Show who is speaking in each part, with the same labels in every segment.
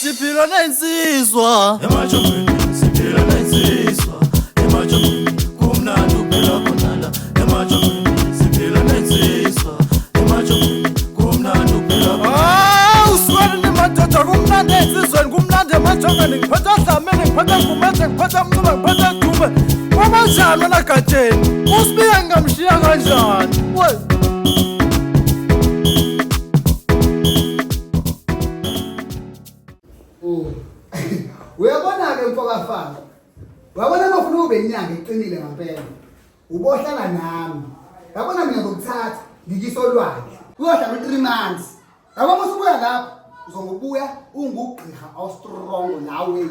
Speaker 1: Siphila nensizwa
Speaker 2: Emajongweni siphila nensizwa emajongweni kumnandi uphila khona la emajongweni siphila nensizwa emajongweni kumnandi uphila khona.
Speaker 1: Ah, uswele ni madoda kumnandi ensizweni kumnandi emajongweni ngiphethe Dlamini ngiphethe Gumede ngiphethe Mncube ngiphethe Dube kwabanjani wena Gatsheni uSibiya ngingamshiya kanjani we.
Speaker 3: Uyabona-ke mfokafana, uyabona uma ufuna ube inyanga eqinile ngampela, ubohlala nami. Yabona mina ngizokuthatha ngikise olwandle, uyohlala u-3 months. Yabo uma usubuya lapho, uzongobuya ungugqirha ostrongo lawe.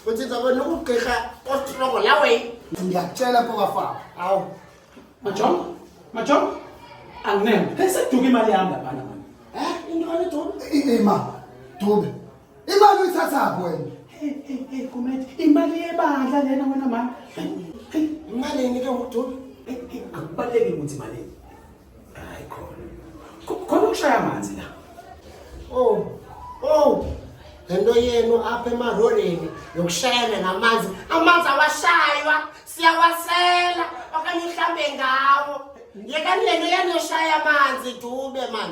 Speaker 4: Uthi ngizobona ukugqirha ostrongo lawe.
Speaker 3: Ngiyakutshela mfokafana.
Speaker 4: Awu.
Speaker 5: Majongo, Majongo, angineme. Hey, sekuduka imali yami laphana manje.
Speaker 4: Eh, intoni Dube?
Speaker 3: Ima, Dube. Imali uyithathaphi wena?
Speaker 5: Hey, hey, hey, Gumede, imali yebandla lena wena mama. Hey,
Speaker 4: Imalini ke ngoDube?
Speaker 5: hey, hey, akubalulekile ukuthi imalini. Hayi khona. Khona ukushaya amanzi la.
Speaker 4: Oh. Oh. Lento yenu apha emaroleni yokushayana ngamanzi. Amanzi awashaywa, siyawasela okanye uhlambe ngawo. Yekani lento yenu yoshaya amanzi Dube man.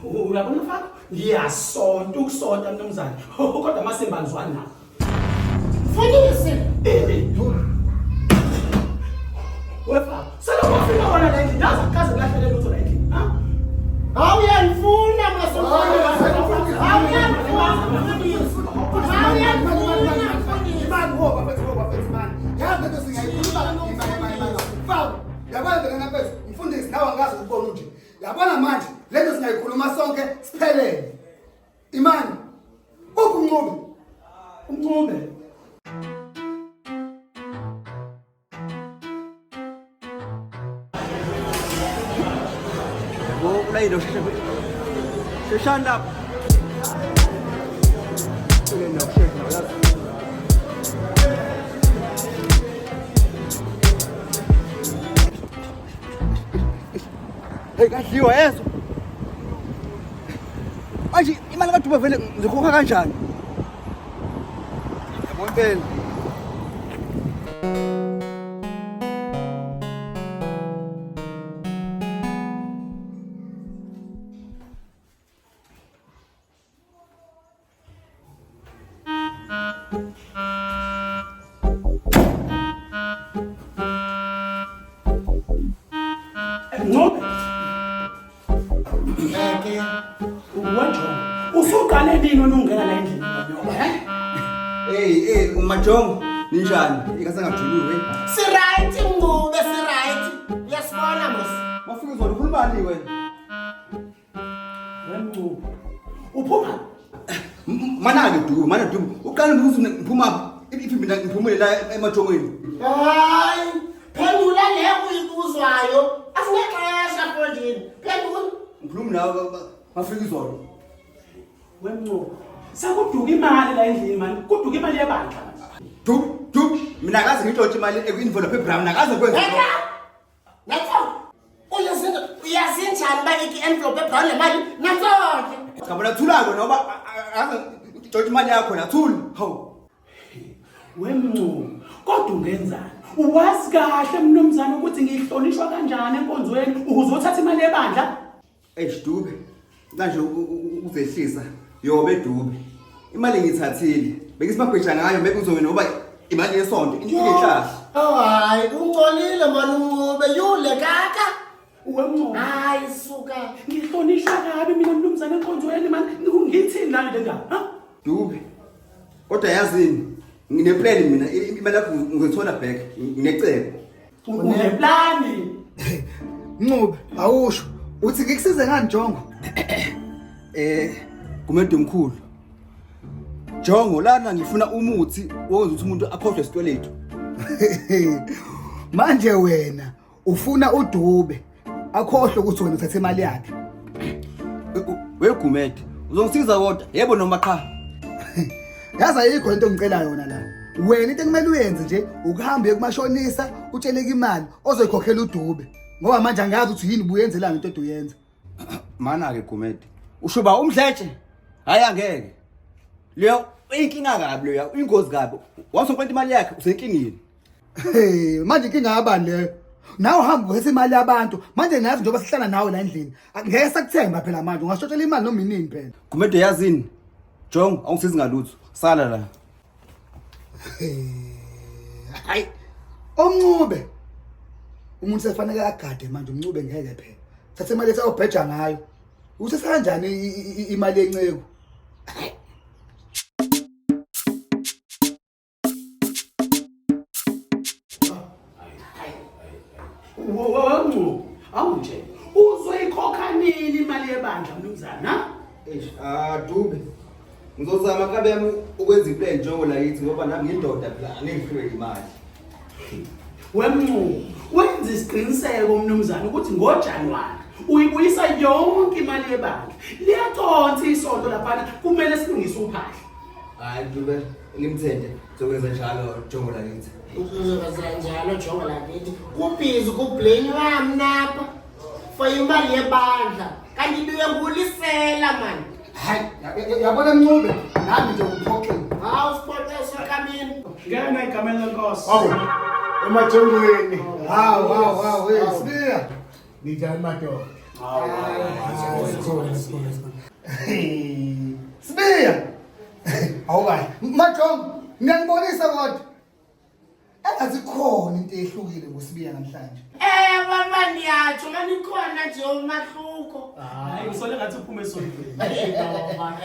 Speaker 5: Uyabona mfana? Ngiyasonta ukusonta mnumzane. Kodwa amasimba angizwani nawo.
Speaker 4: Mfundisi.
Speaker 5: Wefa, selokhu wafika wona la endlini, yazi akukaze kulahlele lutho la endlini. Ha?
Speaker 4: Awuyanifuna masonto. Awuyanifuna mfundisi. Awuyanifuna mfundisi.
Speaker 3: Imali ngoba mfethu ngoba mfethu imali. Yazi lento singayikhuluma imali imali imali. Mfana, yabona lena mfethu, mfundisi nawe angazi ukubona unje. Yabona manje lento singayikhuluma sonke siphelele. Imani. Uphi uMncube?
Speaker 5: UMncube.
Speaker 6: Ngokulayini sheshe sheshani lapho. Hey kadliwa yezo. Manje imali kaDube vele ngizokhokha kanjani? Yabo impela.
Speaker 5: Ncube.
Speaker 4: Eke.
Speaker 5: Wenjongo. Usuqale nini wena ungena la endlini? Eh?
Speaker 6: Hey hey Majongo ninjani? Ikase ngajuluki.
Speaker 4: Si right Mncube, si right. Uyasibona mos.
Speaker 6: Mafika uzona ukhulumani wena?
Speaker 5: Wemncube. Uphuma
Speaker 6: Mana-ke Dube, mana Dube. Uqale ukuthi ngiphuma iphi mina ngiphumule la emajongweni.
Speaker 4: Hayi, phendula le uyibuzwayo. Asinexesha mfondini. Phendula.
Speaker 6: Ngikhuluma nawe mafika izolo.
Speaker 5: Wemncube. Sekuduka imali la endlini mani. Kuduka imali yebandla manje.
Speaker 6: Dube, Dube, mina akaze ngitshontshe imali eku-envelope ebrown, akaze kwenza.
Speaker 4: Wena. Natso. Uyazinja uyazinjani uba iki-envelope ebrown le mali? Natso-ke.
Speaker 6: Cha bona thula-ke noba akaze ngitshontshe imali yakho la, thula. Hawu.
Speaker 5: Wemncube. Kodwa ungenzani? Uwazi kahle mnumzane ukuthi ngihlonishwa kanjani enkonzweni ukuze uthathe imali yebandla?
Speaker 6: Eish Dube, kanje uzehlisa yobe Dube. Imali ngiyithathile. Bengisimagwesha ngayo maybe uzobe noba imali yesonto inhlahla.
Speaker 4: Oh hayi, ungcolile mani uNcube, yule kaka.
Speaker 5: Wemncube.
Speaker 4: Hayi suka.
Speaker 5: Ngihlonishwa kabi mina mnumzane enkonzweni mani. Ngithini la le ndaba? Ha?
Speaker 6: Dube. Kodwa yazini ngineplan mina imali yakho ngizothola back nginecebo.
Speaker 5: Uneplani.
Speaker 3: Ncube, awusho. Uthi ngikusize ngani Jongo?
Speaker 6: Eh Gumede omkhulu. Jongo lana ngifuna umuthi wokwenza ukuthi umuntu akhohlwe isikweletu.
Speaker 3: Manje wena ufuna uDube akhohlwe ukuthi wena uthathe imali yakhe.
Speaker 6: WeGumede, uzongisiza kodwa yebo noma qha.
Speaker 3: Yazi ayikho into engicela yona la. Wena into ekumele uyenze nje ukuhamba uye kumashonisa utsheleke imali ozoyikhokhela uDube. Ngoba manje angazi ukuthi yini ubuyenzelanga into oduyenza.
Speaker 6: Mana ke Gumede. Ushuba umdletshe. Hayi angeke. Leyo inkinga kabi leyo, ingozi kabi. Once ukwenta imali yakhe usenkingeni.
Speaker 3: Hey, manje inkinga yabani leyo? Nawe uhamba uhethe imali yabantu. Manje nazi njengoba sihlala nawe la endlini. Ngeke sakuthemba phela manje, ungashotshela imali noma inini phela.
Speaker 6: Gumede yazini? Jong, awungisizi ngalutho. Sala la.
Speaker 3: Hayi. Omncube. Umuntu sefanele agade manje umncube ngeke phela. Thatha imali ethi awubheja ngayo. Uthatha kanjani imali yenceku?
Speaker 5: Woncu, awunje. Uzoyikhokha nini imali yebandla mnumzana? ha?
Speaker 6: Eish, ah Dube. Ngizozama kabe yami ukwenza iplan njengo la yithi ngoba nami ngiyindoda phela angeke ngihlulwe imali.
Speaker 5: Wemncu, wenza isiqiniseko mnumzana ukuthi ngoJanuwari uyibuyisa yonke imali yebandla. Liyaconsa isonto laphana kumele silungise uphahla.
Speaker 6: Hayi Dube, ngimthende. Zokwenza njalo jongo lakithi.
Speaker 4: Uzokwenza njalo jongo lakithi. Kubhizi kublenywa mna apha for imali yebandla. Kanti ibiwe ngulisela mani.
Speaker 3: Hayi, yabona Mncube, nami nje ngiphoxile.
Speaker 4: Hawu siphoxe sokamini.
Speaker 5: Ngena egameni lenkosi.
Speaker 7: Hawu, emajongweni.
Speaker 3: Hawu, hawu, hawu, hey, Sibiya.
Speaker 7: Ninjani madoda? Sikhona, sikhona, sikhona.
Speaker 3: Sibiya. Hawu kahle. Majongo, ngiyanibonisa kodwa. Engathi khona into ehlukile ngoSibiya namhlanje.
Speaker 4: Ewe mani yatsho mani khona nje umahluko.
Speaker 5: Hayi usole ngathi uphume esontweni.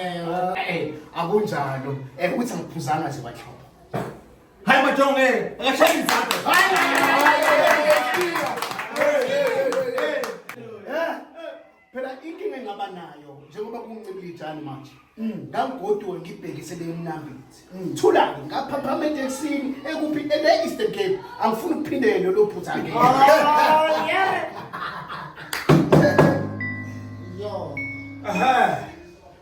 Speaker 7: Ewe. Akunjalo. Ukuthi angiphuzanga nje bahlobo.
Speaker 6: Hayi majongo ngeke, akashaya izandla.
Speaker 7: Phela inkinga engaba nayo njengoba kungincibilijani manje. Ngangigoduka ngibhekise le Mnambithi. Thula-ke ngaphaphama etekisini ekuphi ele Eastern Cape. Angifuni ukuphindele lolo phutha ke.
Speaker 4: Oh yeah. Yo.
Speaker 8: Ehhe.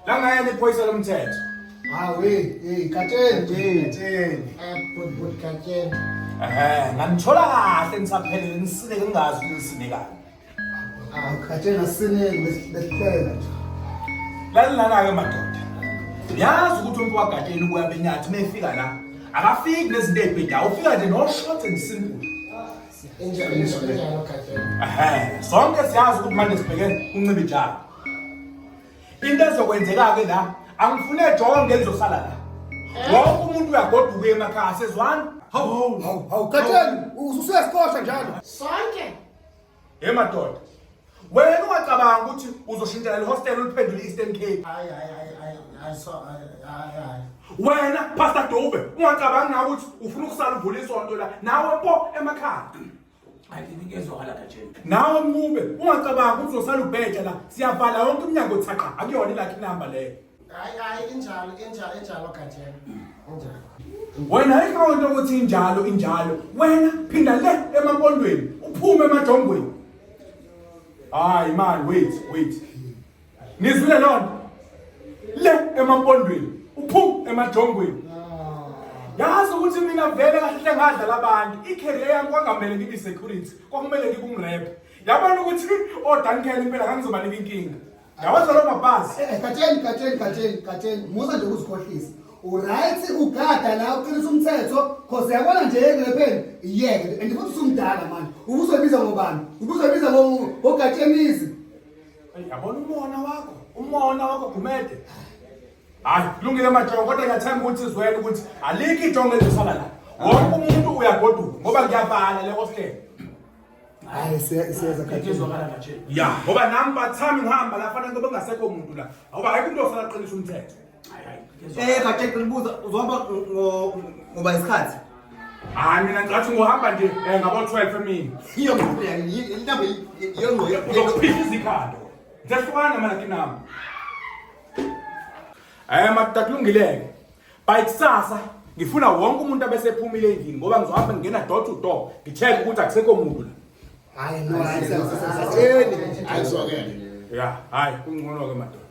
Speaker 8: La ngayena iphoyisa lomthetho.
Speaker 3: Hawu, hey, hey, Gatsheni.
Speaker 7: Tsheni.
Speaker 4: Bud bud Gatsheni.
Speaker 8: Ehhe, nganithola kahle nisaphelele nisineke ngingazi ukuthi nisinekani.
Speaker 3: Hawu, Gatsheni asineki besihlela nje.
Speaker 8: Lalelana-ke madoda. Yazi ukuthi umuntu wagatsheni ubuya benyathi uma efika la akafiki nezinto ey'bhedayo ufika nje no-short and simple.
Speaker 4: Injalo injalo Gatsheni.
Speaker 8: Ehhe, sonke siyazi ukuthi manje sibheke uncibijana. Into ezokwenzeka-ke la angifune jonge elizosala la. Wonke umuntu uyagoduka uye emakhaya sezwana.
Speaker 3: Hawu, hawu, hawu, Gatsheni, usuyasiqosha njalo.
Speaker 4: Sonke.
Speaker 8: Hey madoda. Wena ungacabanga ukuthi uzoshintshela le hostel uliphendule i-Eastern Cape.
Speaker 4: Hayi hayi hayi hayi hayi so hayi hayi.
Speaker 8: Wena Pastor Dube ungacabanga nawe ukuthi ufuna ukusala uvula isonto la nawe po emakhaya.
Speaker 5: Hayi ngezwakala Gatsheni.
Speaker 8: Nawe Mncube ungacabanga ukuthi uzosala ubheja la siyavala yonke iminyango thaqa akuyona ilakhi number leyo.
Speaker 4: Hayi hayi injalo injalo injalo Gatsheni. Injalo.
Speaker 8: Wena ayikho into ukuthi injalo injalo. Wena phinda le emampondweni uphume emajongweni. Hayi man wait wait. Nizwile lona? Le emampondweni uphume emajongweni. Yazi ukuthi mina vele kahle ngadlala abantu. I-career yami kwangamele ngibe security, kwakumele ngibe umrap. Yabona ukuthi oDuncan impela ngangizobanika inkinga. Yawazi lo mabhasi.
Speaker 3: Gatsheni, Gatsheni, Gatsheni, Gatsheni, musa nje ukuzikhohlisa. Uright ugada la uqinisa umthetho cause yabona nje erepheni iyeke and futhi usumdala manje. Ubuzoyibiza ngobani? Ubuzoyibiza ngoGatshenizi.
Speaker 8: Yabona umona wakho, umona wakho Gumede. Hayi, kulungile majongo kodwa ngiyathemba ukuthi izwele ukuthi alikho ijongo elizosala la. Wonke umuntu uyagoduka ngoba ngiyavala le hostel.
Speaker 3: Hayi siyeza Gatsheni.
Speaker 5: Ngezwakala Gatsheni.
Speaker 8: Ya, ngoba nami bathami ngihamba la fanele ngoba kungasekho umuntu la. Ngoba ayikho umuntu osala qinisa umthetho.
Speaker 5: Hayi hayi. ngezwakala.
Speaker 6: Gatsheni ngibuza uzohamba ngoba isikhathi.
Speaker 8: Hayi mina ngicathi ngohamba nje ngabo 12 emini.
Speaker 6: Iyo ngqo inamba iyo ngqo.
Speaker 8: Uzokuphihliza ikhanda. Ngiyahlukana mina kinami. Madoda kulungile-ke. By kusasa ngifuna wonke umuntu abesephumile endlini ngoba ngizohamba ngingena door to door ngi-check ukuthi akusekho muntu la.
Speaker 3: Hayi no, hayi siyeza.
Speaker 7: Hayi sokele.
Speaker 8: Ya, hayi kungcono-ke madoda.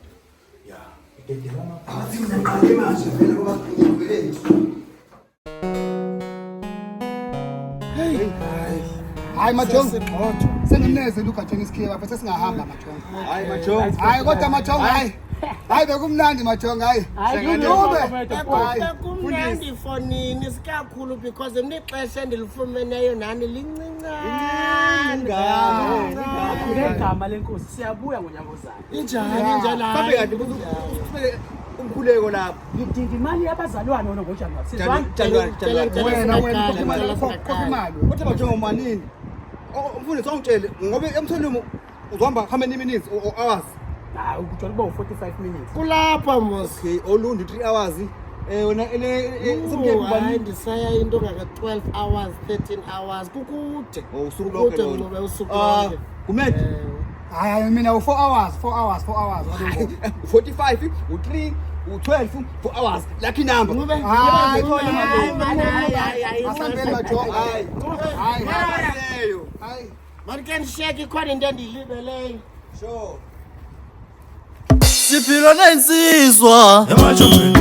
Speaker 8: Ya, ngidedela amabhasi.
Speaker 3: Athi mina ngiqale manje vele ngoba ngivele. Hayi Majongo. Sengimneze uGatsheni isikhiye bafethu sesingahamba Majongo.
Speaker 6: Hayi majongo.
Speaker 3: Hayi kodwa Majongo hayi. Hayi bekumnandi majonga hayi.
Speaker 5: Hayi,
Speaker 3: Dube.
Speaker 5: kulungile.
Speaker 3: Hayi.
Speaker 4: Bekumnandi for nini sikakhulu because mna ixesha endilifumeneyo nani lincincane.
Speaker 5: Ngegama lenkosi siyabuya ngonyaka ozayo.
Speaker 4: Injani injani?
Speaker 6: Mhlawumbe kanti kuthi umkhuleko lapho.
Speaker 5: Ngidinga imali yabazalwane wena ngoJanuwari. Sizwana?
Speaker 6: January, January.
Speaker 3: Wena wena
Speaker 4: Cela
Speaker 3: khokha imali, khokha imali.
Speaker 6: Kodwa bajonga umanini. Umfundisi wangitshele ngoba emthonweni uzohamba how many minutes or hours?
Speaker 5: Hayi, ukujwayele ukuba u-45 minutes.
Speaker 4: Kulapha mos.
Speaker 6: Okay, olundi 3 hours. Eh wena ele
Speaker 4: Oh, hayi ndisaya into ngaka-12 hours 13 hours kukude.
Speaker 6: Oh, usuku lonke
Speaker 4: Kukude
Speaker 6: lona.
Speaker 4: Mncube, usuku
Speaker 6: Ah,
Speaker 4: lonke.
Speaker 6: Gumede.
Speaker 3: Hayi hayi mina u4 hours, 4 hours, 4 hours.
Speaker 6: 45, u3, u12, 4 hours. Lucky number.
Speaker 4: Mncube,
Speaker 3: Hayi,
Speaker 4: Mncube, hayi, man, hayi, hayi, hayi,
Speaker 3: Asambeni majonga.
Speaker 6: Hayi.
Speaker 3: Hayi.
Speaker 6: Leyo.
Speaker 3: Hayi.
Speaker 4: Mandike ndishiyeke ikhona into endiyilibeleyo.
Speaker 6: Sure.
Speaker 2: Siphila nensizwa emajongweni.